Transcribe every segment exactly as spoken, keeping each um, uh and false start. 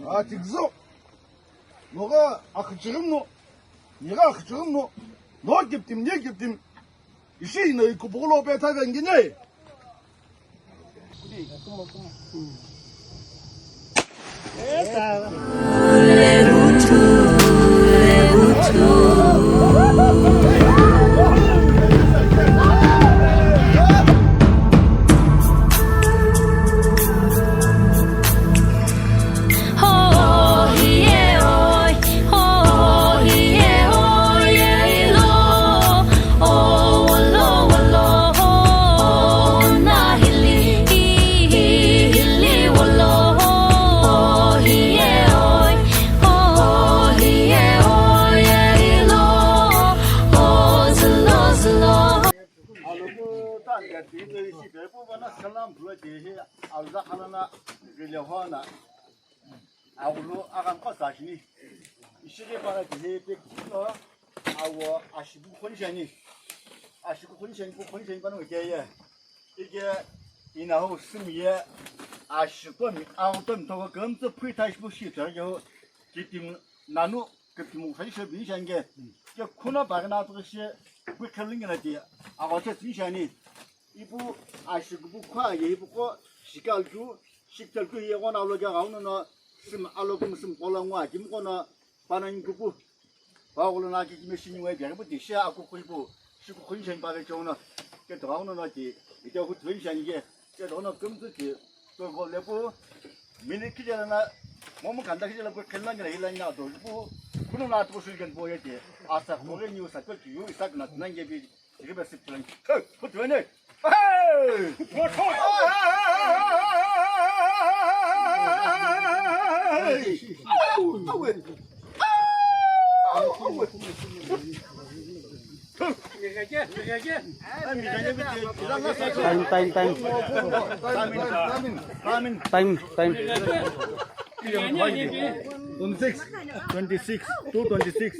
Aa, tiküzü. Noghi akhichighi no, nigha akhichighi no, no kiptim, ni kiptim. Ishi ino ikupughulo pe thagangine. Alopu tani ka tini ishi pepu vana salam bula tihi alza khalana gile hona. Agulu agam ko sa shini. Ishi ke para tihi pe kilo awo ashibu khonishani. Ashibu khonishani ko khonishani panu ke ye. Ike ina ho simiye ashibu mi auto mi to ko gamtsu pui tashi bu shi ta yo. Kitim nanu kitim khalisha bin shange. Ke khuna bagna to shi bu khalinga na ti. Ago che tin shani. Ipu ashikupu khua ye ipu qo shikalkeu, shikalkeu ye ghona alo kegha uno no, sim alo kemu sim qolo ngua kimu qono panani kupu. Pa gholo na ki kime shini ngoi bia kipu ti shi akukhu ipu, shikukhu ni sheni pa ve chongo no, ke to gha uno no ti, ite hu tuen shani ke, ke to no kemu tu ti, to gho lepu, mini kijela na, momu kanda kijela pu khenla ngela hila nya do pu, kuno na to shul ken po ye ti, asa kore ni usa ko ti yu, isa na tunange bi, Time, time, time. Time, time. Twenty-six, twenty-six, two twenty-six.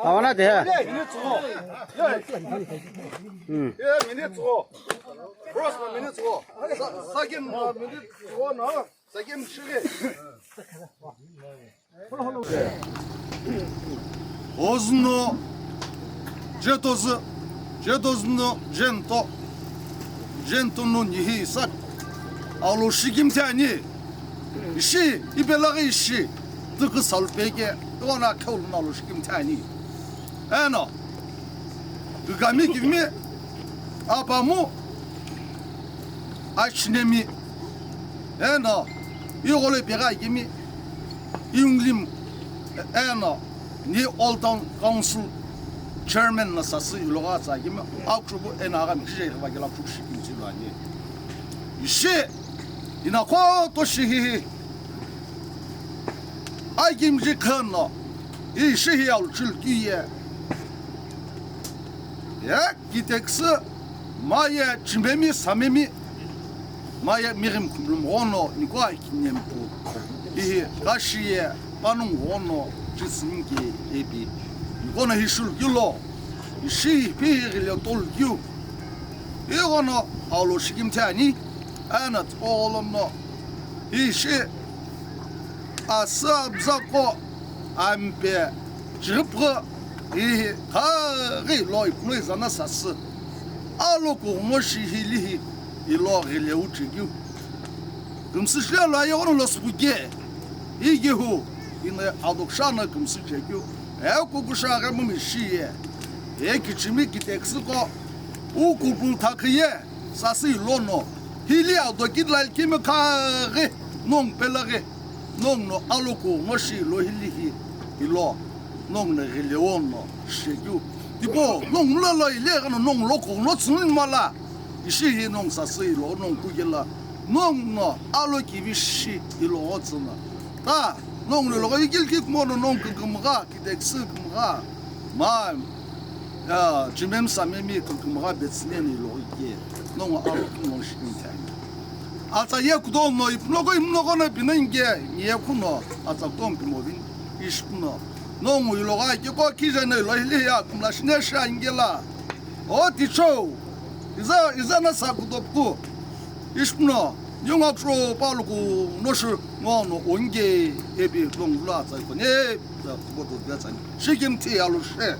Awana de. Hmm. Cross na minutes wo. Sa-, sakim na minutes wo na. Sakim shiri. Ozüno, jetozu, jetozu no, jento, jento no nihi isak, alo shikim tani, ishi, ibelaghi ishi, tıkü salpeke, iwana khewlu no alo shikim tani. Eno, gami kimi, apamu, achinemi, eno, igholo ipeghi akimi, Yunglim, eno, ni Old Town Council Chairman na sasü ilogha tsa akimi, akhrubu eno agami khije ikhava kela akhrubu shi kimtsi lo ani. Ishi, ina koto shihihi, akimji khano, ishi hi aluchil kiye. Ye, kitekisi, maye chimemi, samemi, maye mighim khumlum ghono, niko akinempu. Ihi, kashiye, panung ghono, jisimke ebi. Nikono hi shulkilo, ishi hi pihi ghile tolkiu. Ighono, aulo shikim thani, ana tolomno. Ishi, asa abzako, ampe, chiripgha, ihi, khaghi lo ikulo izana sasü. Alo kughumo shi hilihi, ilo ghile uchikiu. Kümsü shile lo aye ono lo supuke. Igihu, ine adokshana kümsü chekiu. E kukusha ghe mumi shiye. Ye kichimi kiteküsüqo, u kuphu thakhi ye sasü ilono, hili ado kidlal kimi khaghi, nongu pelaghi, nongu no aloku ngoshi ilo hili hi ilo, nongu no ghileono shekeu. Tipau, nongu lo lo ile ghano nongu lo kuno tsüni mala, ishi hi nongu sasü ilo, nongu kugela, nongu no alokivi shi ilo otsüna. Ta, nongu lo lo ikil kikmono nongu kikimgha, kiteküsü kimgha. Ma, ya, chimem samemi kükümgha betsüne ni lo ike, nongu aro kümgha shi ithani. Atsa ye kudo no ipnoko imnoko no pino inge, ni ye kuno, atsa kudo pimo vin, ish kuno. Nongu ilo ga ike ko kije no ilo hili ya, kumla shine sha inge la. O ticho, iza, iza na sa kudo pu. Ish kuno, nyunga tro paluku no shi ngono onge ebi long la tsai kone, da kubo do da tsai. Shikim ti alu she.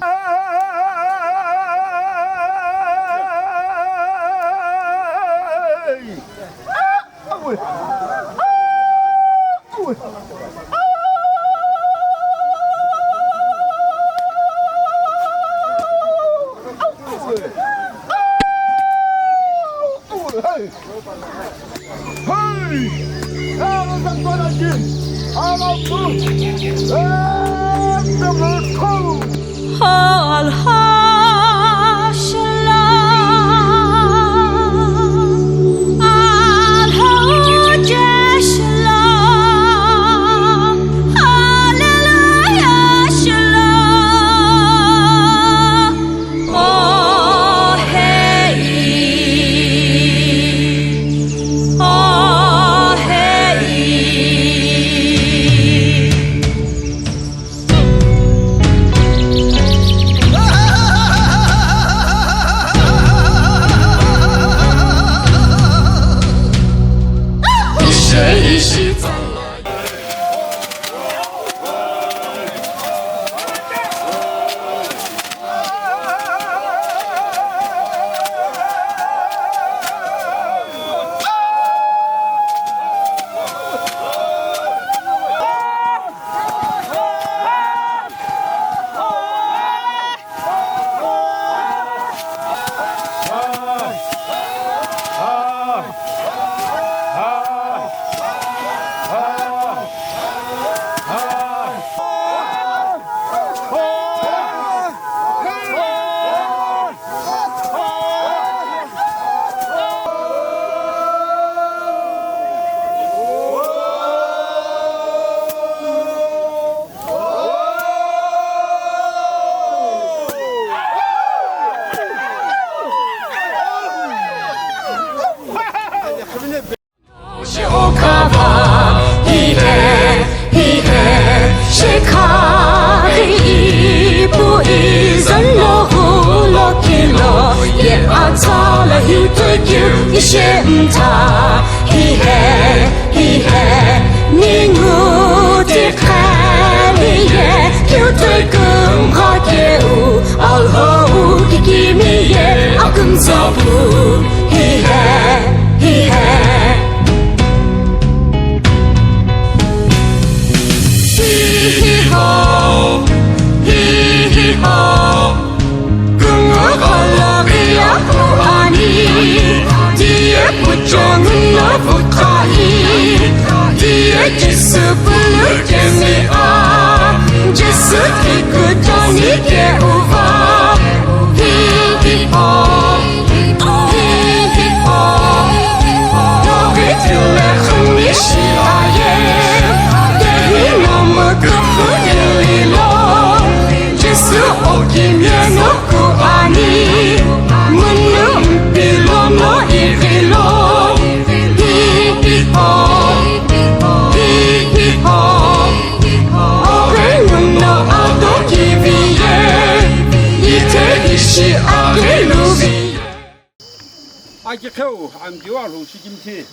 Akiqheu amkiu alhou shikimthi.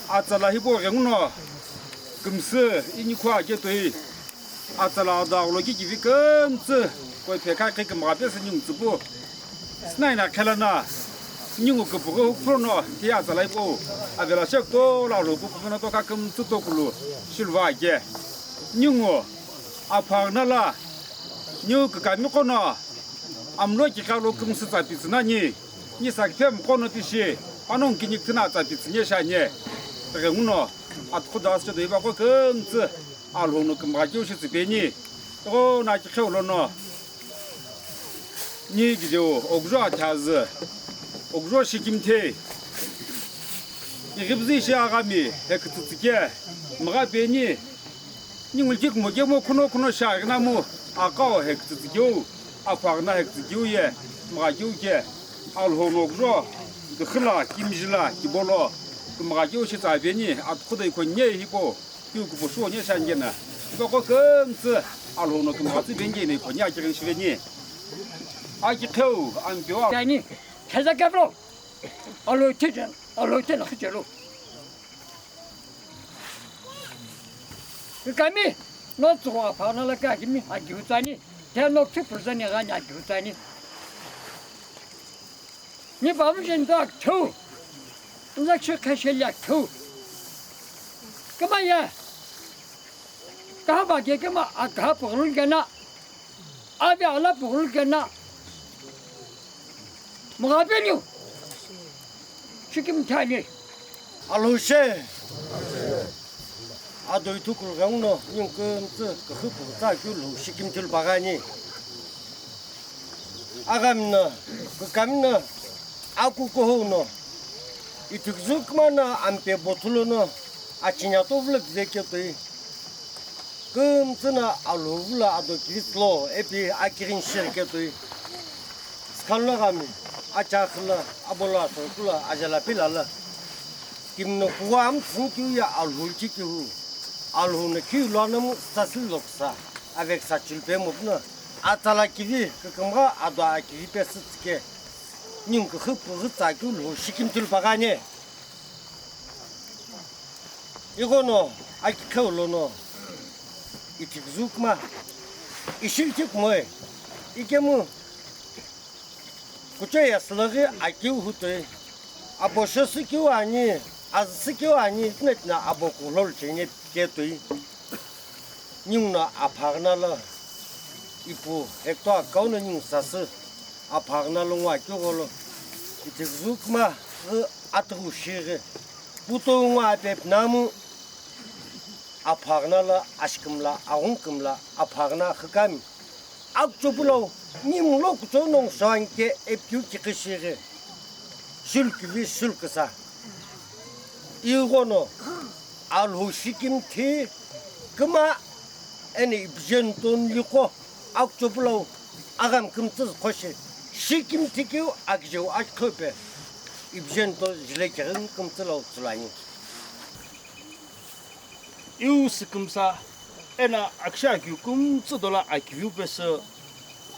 Atsala hipau ghenguno kümsü inikhu aketoi. Atsala ado aghulo kikivi kümtsü koi phekha khe kümgha pesü ningu tsüpu. Sinaina khelana ningu küpüghü hukphrono ti atsala hipau avela shekutolo alhou pu kümüno tokha kümtsü tokulu shiluva ake. Ningu aphaghi nala ningu kükamiqono Amlo kikha lo kümsü tsa pitsü nani, ni sakiphe mqo no tishi, panongu kini kthina tsa pitsü nye shani. Taghenguno, atukhudo asüchedo ipaqo kümtsü, Alhou no kümgha keu shi tsü peni. Toghono akikheu lono, ni kizeu, okujo athazü, okujo shikimthe. Ighipüzü ishi aghami, hekütsütsü ke, mgha peni. Ningu likhi kumo kemu khuno khuno shi aghina mu, aqao hekütsütsü keu, aphu aghina hekütsü keu ye, mgha keu ke, Alhou no okujo, küxü la, kimiji la, kibolo, kümgha keu shi tsa peni, atukhudo ikhonie hipau, keu kupushou nie shangena, ipaqo kümtsü, Alhou no kümgha tsü peni keno ikhonie akighi shiveni. Akikheu, ampeu a- Tani, kheza kevro, Alhou thija, Alhou thija khichelo. Kami, no tsugho apha no la kakimi, agiu tsani, te no tsu pürzani ghani agiu tsani. Ni bamu jeni do akithu, nza kshi khasheli akithu. Kama ya, kaha ba ge kama, akaha pughlul gana, abi ala pughlul gana. Mgha peniu, shikimthe ani. Alhou she. Ado ithu kulughengu no, ningu kümtsü, küxü püghütsa keu Alhou shikimthilu paghani. Aghami no, kükami no, akukuhou no, ithiküzü kümano ampe bothu lono, achini atovü lo pize ketoi. Kümtsü no Alhou vü lo ado kivitsü lo, ipi akighi ni sheri ketoi. Sükha lo ghami, achakhü lo, abolo asoku lo, ajala pila lo. Timi no kuwa amtsüni keu ye Alhou likhi keu. Alhou no keu lono mu sasü loksa, aveksa chilpe mu puno, atsala kivi, kükümgha ado akivi pesü tsüke. Ningu küxü püghütsa keu Alhou shikimthilu paghani. Ighono, akikheu lono, ithiküzü kma, ishi likhi kmoi, ikemu, kucho yasülaghi akeu hutoi, abo shosü keu ani, azüsü keu ani, tina tina abo kuhlol cheni ketoi. Ningu no aphaghüna lo, ipu hekto akau no ningu sasü, aphaghüna lo ngo akeu gholo, ithiküzü kma, ghi atughu shighi, puto ngo ape pinamu, aphaghüna lo, ashikümla, aghungkümla, aphaghüna xükami. Akuchopulou, nimu lo kuchou nongu sho anke epikeu kiqi shighi. Shulkivi shulkisa. Ighono, Alhou shikimthi kma eno ipijeni toni liqo, akuchopulou, aghami kümtsü züqho shi, shikimthi keu akijeu akiqheu pe, ipijeni to jile kighi kümtsü lo tsülani. Iu sükümsa, eno akisha akeu kümtsü dolo akiviu pesü,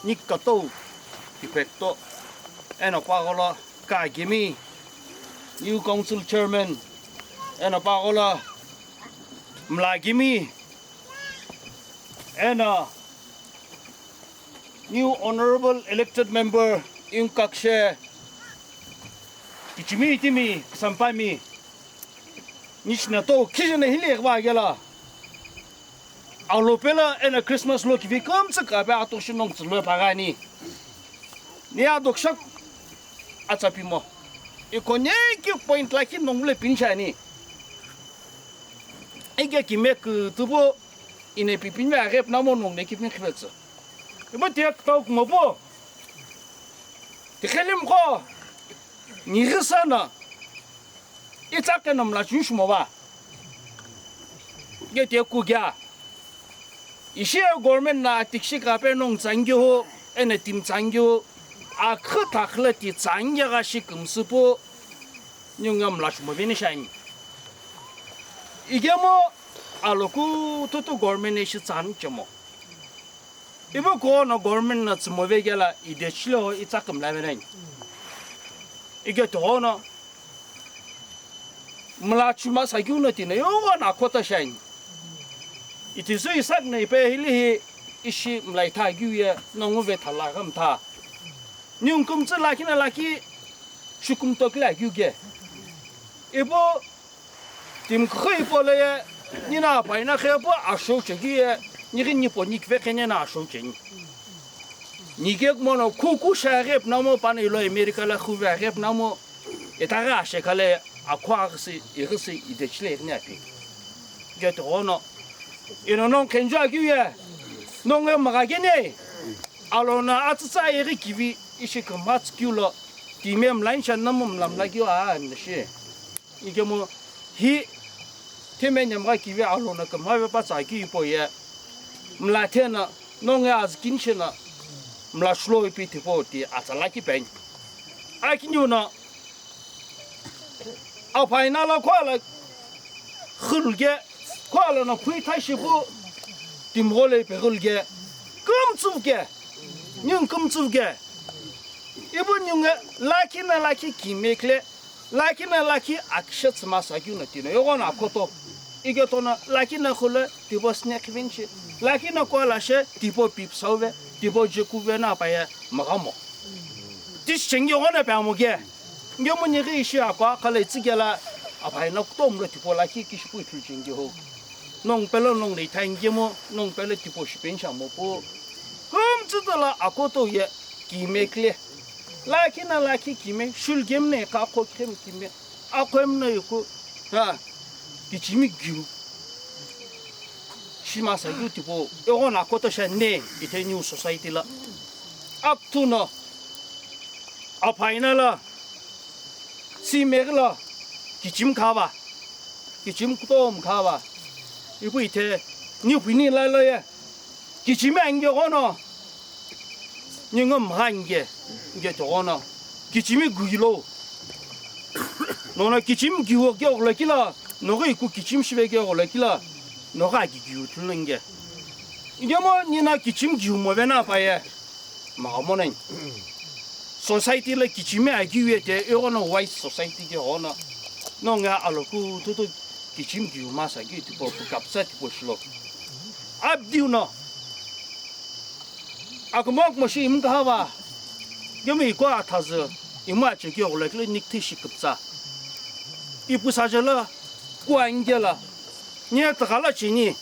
ni katou, ipekto, eno pagholo, kagimi, new council chairman, eno pagholo, mlagimi, eno new honorable elected member, inkakshe, kichimi itimi, kisampami, Nishina to khijena hile ghivagela. Alopela ena Christmas lo kivi kümtsü kape atoshi nongtsü lo pagani. Ni adoksha atsapimo. Ikone ki point lakhi nongle pinchani. Ike kime kütübo ine pipinme aghep namo nongle kipin khipetsü. Ibo tiak tau kumobo. Tikhelim ko. Nighisana. Itsa kena mla chun shimo ba. Gete kugya. Ishi government na tikshi kape nong tsangyo ho, ene tim tsangyo, akhü thakhle ti tsangya ga shi kümsüpo, nyunga mla shimo veni shani. Igemo aloku tutu government ne shi tsan chemo. Ibo kono government na tsumove gela idechilo itsaküm la veni. Ige tono mla chuma sagiu no tine yo na kota shani. Itizu isak na ipe hili hi ishi mla itha giu ye nongu ve thala gam tha. Ni ungkum tsu lakhi na lakhi shukum tokila giu ge. Ibo Timkhu ipo le ye, nina paina khe po asho chegi ye, nighi nipo nikve khe nena asho cheni. Nike kumono khuku shi aghi pnamo pano ilo America la khuve aghi pnamo. Itaghi ashe khale akhu aghisi ighisi idechile ighini api. Ge togono. Ino nong khenju akeu ye. Nonge magakene. Alona atsütsa ighi kivi ishi khamatsu keu lo. Time mlain shan namu mlamla keu a mlashi. Ikemu hi thime nyamgha kivi alona kümave patsa keu ipo ye. Mla thena nonge azkini shena mla shlo ipi tipo ti atsala ki pen. Akini una apaina la kwala khulge kwala na phui thashi bu timgole pe khulge kumtsuke nyung kumtsuke ibu nyunge lakhi na lakhi kimekle lakhi na lakhi akshe tsma sa kyu na tino yogo na koto ike tono lakhi na khule tipo snek vinchi lakhi na kwala she tipo pip sauve tipo jekuve na pa ya magamo. Tishi chengi yogo na pe amoge. Nge mo nyeghi ishi akwa khala itsü kela aphai na kutomo lo tipau lakhi kishipu ithulu chengi ho. Nong pelo nong le ithai nge mo nong pelo tipau shipen sha mo pu. Kumtsuta la akoto ye kime kle. Lakhi na lakhi kime shul gem ne ka kho khem kime. Akho em na yuku. Ha. Kichimi gyu. Shima sa gyu tipau. Yogo na akoto sha ne ithe new society la. Aktu no. Aphai na la. Si meghi lo kichimi khava, kichimi kutomo khava, ipu ithe niupini la lo ye kichimi ange ghono, ningo mgha ange, nge to ghono, kichimi gui lo. Nono kichimi giu ke ogla kila, nogo iku kichimi shive ke ogla kila, nogo aki giu thulenge. Ingemo nina kichimi giu mo vena pa ye. Maghamonai. Society la kichimi agiu ye te, eghono wise society ke ghono. Nonga aloku tutu kichimi giu masa ki tipo kapsa tipo shilo. Abdiu no. Akumok moshi imkahava. Gemi ikwa athazu. Imu ache ki ogula kile nikthi shikipsa. Ipu sajala. Kuangela. Nye takala chini.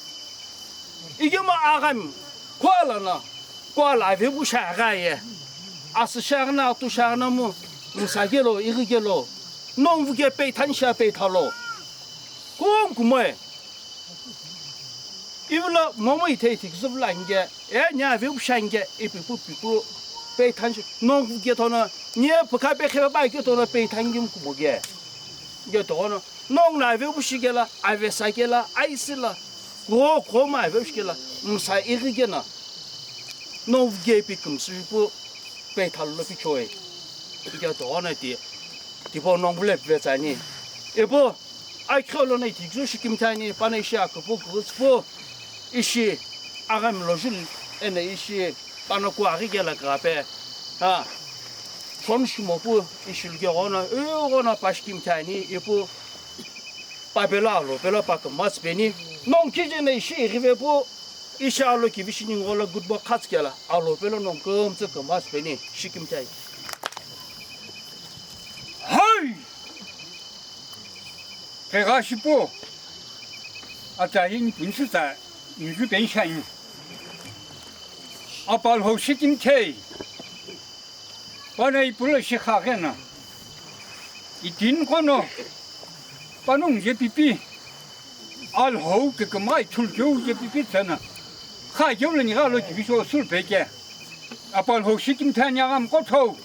Igema agami. Kuala na. Kuala avebu shagaye. Asu shagna, atu shagna mu. Musagelo, igigelo. Nongvuke peitan sha peitalo. Kum kumoe. Ivula momo ithei thik zuvla nge. E nya avebu sha nge. Ipipu pipu. Peitan sha. Nongvuke tono. Nye puka pe kheba ba ke tono peitan gim kumoge. Nge tono. Nong na avebu shigela. Avesa gela. Aisila. Kuro koma ave shikela msa iri kena. No ge pi kumsu pu pe thalo lo pi choi. Ike to ona ti. Tipo nong bule pe tsani. Epo ai kholo na ti ju shikim tani pa na ishi akupu kutspo. Ishi agam lo jul ene ishi pa na ku ari gela grape. Ha. Chon shimo pu ishi lu ge ona. E ona pa shikim tani epo. Pa pelo alo pelo pa kümats peni nong kije na ishi rive pu ishi alo kivi shi ningo la good bo khats kela alo pelo nong kümtsü kümats peni shikim tai. Hai! Kega shipu atayin pinsu ta inju pen shani. Apal ho shikim tai. Pana ipulo shikha kena. Itin kono. Panung je pipi. Al hou ke kemai thul keu je pipi tsana. Kha keu le ni ga lo kibi so sul peke. Apal hou shikim thanya gam ko thou.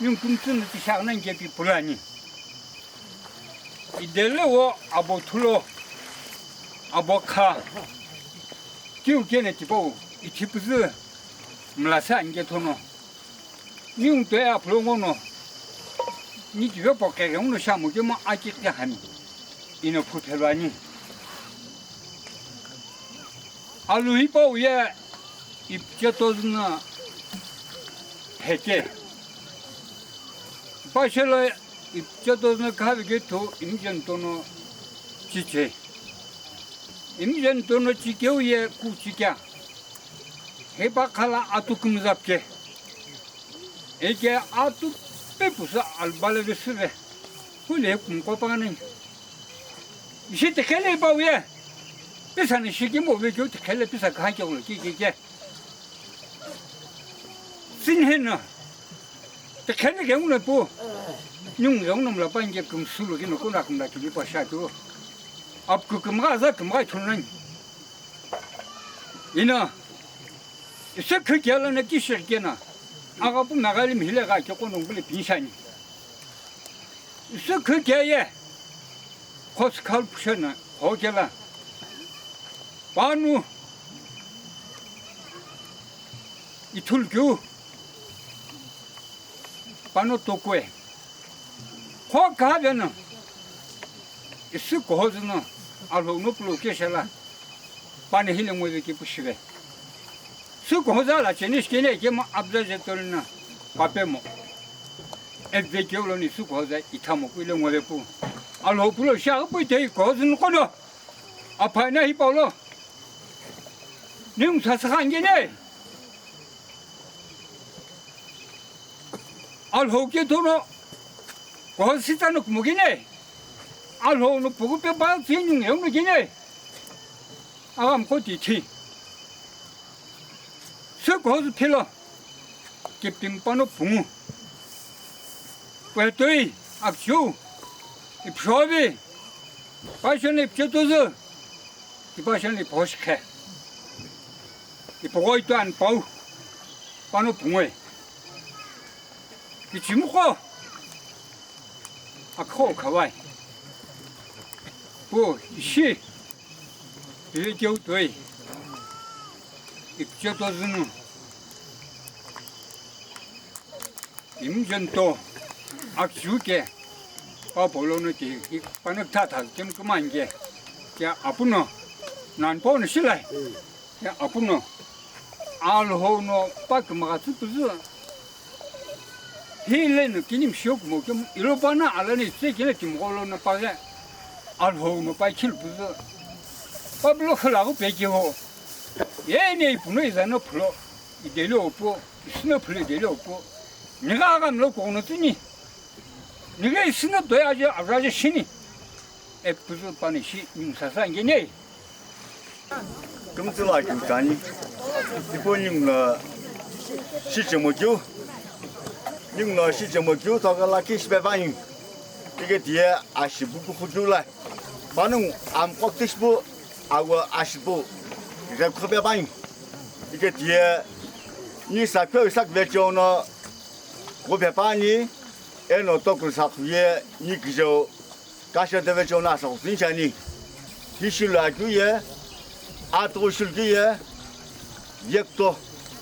Yung kum tsun ti shak nan je pi pulani. Idele wo abo thulo. Abo kha. Kiu kene tipo. Ichipuzu. Mlasa nge thono. Niu toi apulongo no, ni kivepo keghengu no shamo kemo akighi hami, ino phu phelu ani. Alu hipau ye ipchetozu no pheke. Pashelo ipchetozu no khavike thu imijeni tono chiche. Imijeni tono chikeu ye kuchikea. Hepa khala atu kümzapke. Eke atu pepusa albale vesüve. Hule kumko panai. Ishi tikhele pa uye. Pisa ni shikimo vekeu tikhele pisa khanke ulo kikike. Sinhena, tekhele ghenguno pu, ningu ghenguno mla pa inge kümsü lo kino kuna kumla kili pa shatu. Apku kümgha za kümgha ithulunani. Ina, ise khükela na kishir kena, aga pu meghali mhile gha ke kono ngule pinshani. Ise khükeye, khos khal pushena, hokela. Panu, ithulu keu. Pano tokue. Kho kha beno. Isu kohozu no. Alhou no pulo keshala. Pani hile ngove ki pushive. Su kohoza la cheni shkene kemo abza je tolna. Papemo. Evde keulo ni su kohoza ithamo kuile ngove pu. Alhou pulo sha pu te kohozu no kono. Aphana hi paulo. Ning sasa khangene. Alhou ke thono, kohosita no kumugine. Alhou no pugu pe ba tsinu nge no gine. Agam ko ti thi. Se kohosu philo. Kiptim pano pungu. Pwetoi, akchu, ipshobi, passion ipchetuzu. Tipashani posh khe. Ipogoi tuan pau. Pano pungoi. Ichimuko. Akho khawai. Po ishi. Ive keu toi. Ipcheto zunu. Imjento akchuke pa polo no ti pano thatha kem kumangke ke apuno nan po no silai ke apuno alhou no pa kmaga tsupuzu hile no kinim shok mo kem ilo pana alani tse kile tim golo no pa ge alhou no pa khil puzu pa blo khala go pe ke ho ye ne ipuno izano phulo idele opo isino phulo idele opo Niga agam lo kono tini. Niga isina doya aje abraje shini. E puzu pani shi ning sasa ngene. Kumtula kutani. Ipo ning lo shi chemo kyu. Ning lo shi chemo kyu to ga la kish be bani. Ike tie ashi buku khujula. Panu am kok tish bu awa ashi bu. Ga khobe bani. Ike tie ni sakyo isak vechono. Ghuphe pani, eno tokulu sakhu ye ni kijo kasha deve chona sakhu sinchani. Hishilu akyu ye, atu shilu ye, yekto.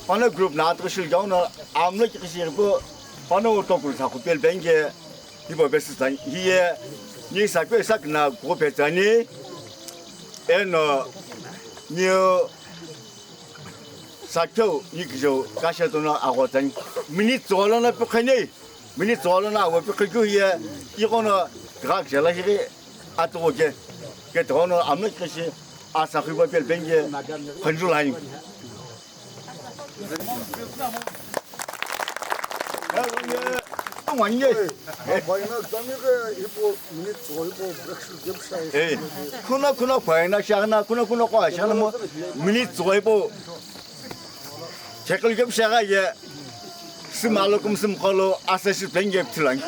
Pano group na atu shilu gauna amlo kikisi po pano tokulu sakhu pel benge hipo besi tani. Hiye ni sakhu sakna ghuphe tani, eno ni Sakyo ni kijo kasha tono ago tani. Mini tsolo na pekhenei. Mini tsolo na ago pekhe kyu ye. Iko no gak jela hiri atogo ke. Ke tono amna kishi asa khiba pel benge. Khanju lai. Khuna khuna khwaina shagna khuna khuna kwa shagna mo minute tsoi po. Chekal gem shaga ye. Simalo kum sim kholo asa shi penge thilang.